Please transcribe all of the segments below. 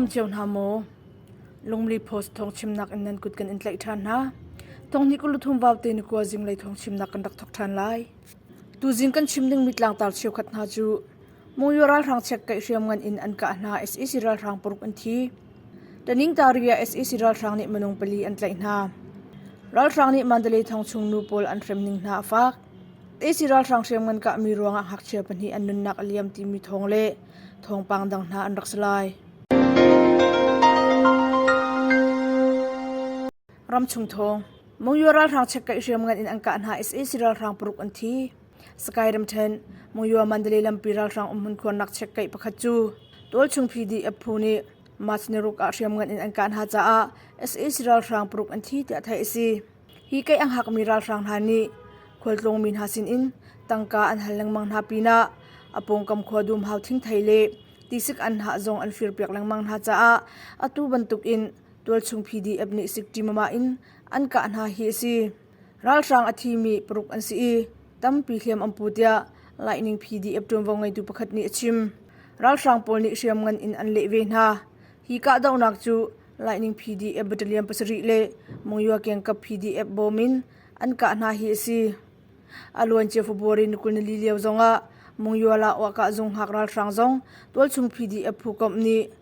dam cio hna maw? Lungli Post thawngchimnak in nan kut kan in tlaih ṭhan hna. Thonghnih kuluthum vaute ni kua zinglei thawngchimnak kan rak thawk ṭhan lai. Tuzing kan chim dingmi tlangtar cheukhat hna cu Mungyu ralhrang check kaih hriamngan in an kah hna sac ralhrang paruk an thi. Taningtari ah sac ralhrang nih minung pali an tlaih hna. Ralhrang nih Mandalay thong chung nu pawl an hrem ning hna a fak. Sac ralhrang hriamngan kahmi ruangah ngakchia pahnih an nunnak a liam timi thawng le thawngpang dang hna an rak si lai. Ramchung thawng. Mungyu ralhrang check kaih hriamngan in an kah hna sac ralhrang paruk an thi. Sakae ramṭhen Monywa Mandalay lampi ralhrang umhmun khuarnak check-kaih pakhat cu tualchung PDF phu nih March niruk ah hriamngan in an kah hna caah sac ralhrang paruk an thi tiah theih a si. Hi kaih a hngakmi ralhrang hna nih khualtlawngmi hna sinin tangka an hal lengmang hna pinah a pawngkam khua dumhau thingthei le tisik anhnah zong an firpiak lengmang hna caah atu bantukin tualchung PDF nih sikṭimama in an kah hna hi a si. Ralhrang a thimi paruk an si i tampi hliam an pu tiah Lightning PDF ṭuanvo ngeitu pakhat nih a chim. Ralhrang pawl nih hriamngan in an leh ve hna. Hi kahdohnak cu Lightning PDF battalion pasarih le Mongyua Kengkap PDF bawm in an kah hna hi a si. A luancia February ni 24 lio zongah Mongyua la Wah zung hngak ralhrang zong tualchung PDF phu komh nih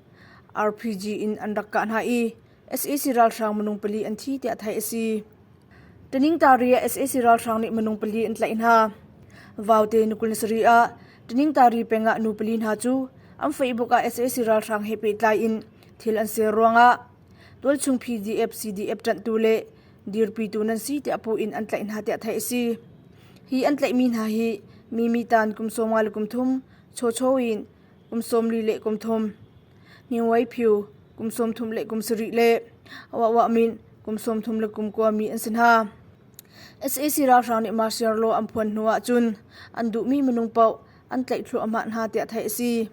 RPG in an rak kah hna i sac ralhrang minung pali an thi tiah theih a si. Taningtari ah sac ralhrang nih minung pali an tlaih hna. Vaute ni 27 ah Taningtari peng ah nu pali hna cu an Facebook ah sac ralhrang he pehtlai in thil an ser ruangah tualchung PDF CDF ṭanhtu le dirpitu nan si tiah puh in an tlaih hna tiah theih a si. Hi an tlaihmi hna hi Mimi Tan kum 50 le kum thum, Cho Cho in kum 40 le kum thum, Hniwai Phyu kum 30 le kum sarih le Wah Wah Min kum 30 le kum kua mi an si hna. Sac ralhrang nih martial law an phuan hnu ahcun an duhmi minung paoh an tlaih thluahmah hna tiah theih a si.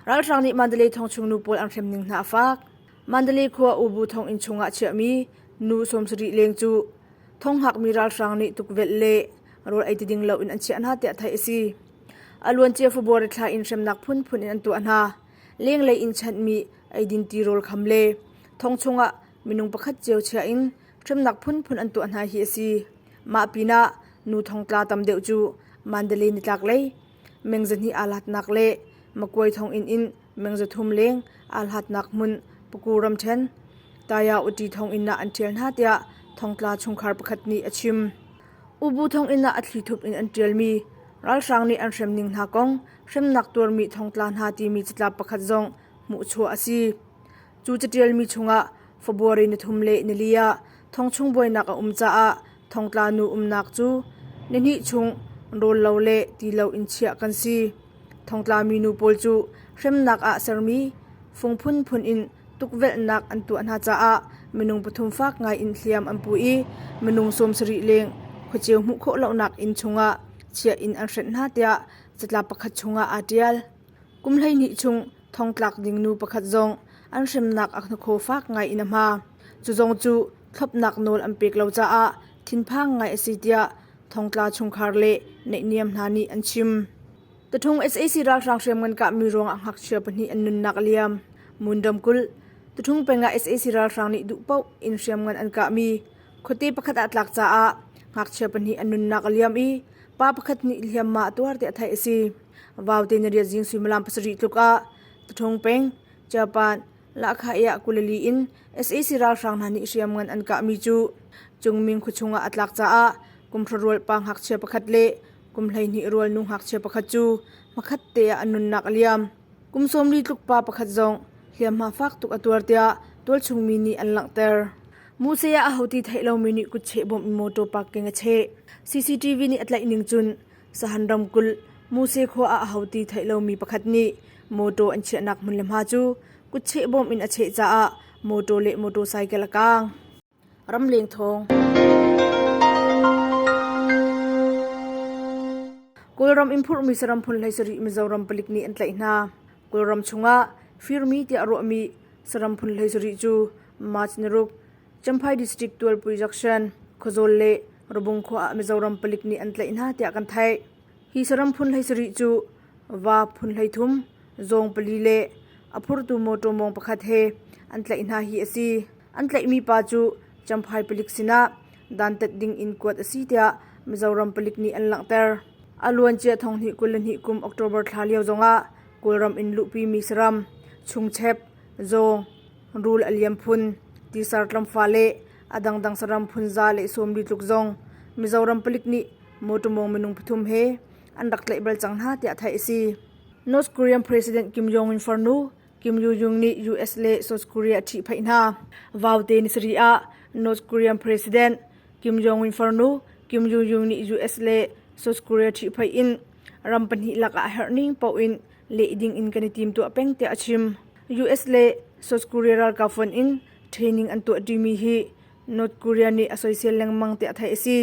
Ralhrang nih Mandalay thong chung nu pawl an hrem ning hna a fak. Mandalay khua Ubu thonginn chungah chiahmi nu 70 leng cu thonghakmi ralhrang nih tukvelh le rawl ei ti ding loin an chiah hna tiah theih a si. A luancia February thla in hremnak phunphun in an tuah hna. Lenglei in chanhmi eidin tirawl kham le thong chungah minung pakhat cio chia in hremnak phunphun an tuah hna hi a si. Mah pinah nu thongtla tam deuh cu Mandalay nitlak lei meng zahnih aa hlatnak le Makuai thonginn in meng zathum leng aa hlatnak hmun Paku ramṭhen Taya Uti thonginn ah an ṭhial hna tiah thongtla chungkhar pakhat nih a chim. Ubu thonginn ah a thlithup in an ṭialmi ralhrang nih an hrem ning hna kong hremnak tuarmi thongtla hna timi catlap pakhat zong hmuhchuah a si. Cu caṭialmi chungah February ni thum le nili ah thongchung buainak a um caah thongtla nu umnak cu nihnih chung rawl lo le ti lo in chiah kan si. Thongtla minu pawl cu hremnak ah sermi fung phunphun in tukvelhnak an tuah hna caah minung pathum fak ngai in hliam an pu i minung 70 leng khuaceu hmuh khawh lonak inn chungah chiah in an hrenh hna tiah catlap pakhat chungah aa ṭial. Kum 12 chung thongtlak ding nu pakhat zong an hremnak a hnakhaw fak ngai in a hma. Cu zong cu thlopnak nawl an pek lo caah thinphang ngai a si tiah thongtla chungkhar le naihniam hna nih an chim. Tathung sac ralhrang hriamngan kahmi ruangah ngakchia pahnih an nunnak a liam. Mun ramkulh Tathung peng ah sac ralhrang nih duh paoh in hriamngan an kahmi khuate pakhat ah tlak caah ngakchia pahnih an nunnak a liam i pa pakhat nih hliamhma a tuar tiah theih a si. Vaute nariat zing suimilam pasarih tluk ah Tathung peng Japan Lahkhah kulali in sac ralhrang hna nih hriamngan an kahmi cu Cungming khuachung ah a tlak caah kum hra rual pa ngakchia pakhat le kum 12 rual nu ngakchia pakhat cu hmakhat te ah an nunnak a liam. Kum 40 tluk pa pakhat zong hliamhma fak tuk a tuar tiah tualchung mi nih an langhter. Muse ah aho ti theih lomi nih kutcheh bawmh in motor parking a cheh. CCTV nih a tlaih ning cun Sahan ramkulh Muse khua ah aho ti theih lomi pakhat nih motor an chiahnak hmun le hma cu kutcheh bawm in a cheh caah motor le motorcycle a kaang. Ramleng thawng. Kawlram in phurhmi saram phun 17 Mizoram palik nih an tlaih hna. Kawlram chungah firmi tiah ruahmi saram phun 17 cu March ni ruk Champhai District Tualpui Junction, Khawzawl le Rabung khua ah Mizoram palik nih an tlaih hna tiah kan theih. Hi saram phun 17 cu va phun 13, zawng pali le a phurtu mawṭaw mawng pakhat he an tlaih hna hi a si. An tlaihmi pa cu Champhai palik sinah dantat ding in kuat a si tiah Mizoram palik nih an langhter. A luancia thonghnih 22 kum October thla lio zongah Kawlram in luhpimi saram, chungchep, zawng, rul a liam phun, tisar tlamfa le a dangdang saram phun 140 tluk zong Mizoram palik nih mawṭaw mawng minung pathum he an rak tlaih bal cang hna tiah theih a si. North Korean President Kim Jong-un farnu Kim Yo Jong nih US le South Korea a ṭhihphaih hna. Vaute ni sarih ah North Korean President Kim Jong-un farnu Kim Yo Jong nih US le South Korea ṭhihphaih in ram pahnih lakah a herh ning paoh in leh ding in kan i timtuah peng tiah a chim. US le South Korea ralkap fonh in training an tuahṭimi hi North Korea nih a soisel lengmang tiah theih a si.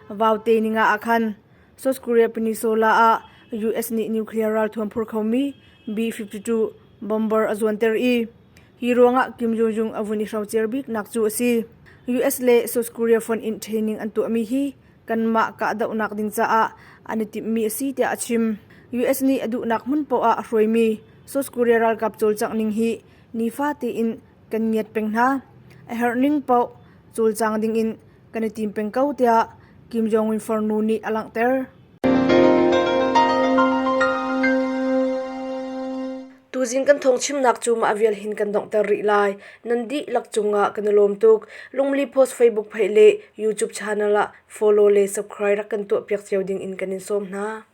Vaute ninga ah khan South Korea Peninsula ah US nih nuclear ralthuam phur khomi B-52 bomber a zuanter i hi ruangah Kim Jong-un a vun i hrocer biknak cu a si. US le South Korea fonh in training an tuahmi hi kanmah kahdohnak ding caah an i timhmi a si tiah a chim. US nih a duhnak hmun poah ah a hruaimi South Korea ralkap cawlcangh ning hi nifa tein kan ngiat peng hna. A herh ning paoh cawlcang dingin kan i tim peng ko tiah Kim Jong-un farnu nih a langhter. Tuzing kan thawngchimnak cu mah vial hin kan donghter rih lai. Nan dihlak cungah kan i lawm tuk. Lungli Post Facebook page le YouTube channel ah follow le subscribe rak kan tuahpiak cio ding in kan in sawm hna.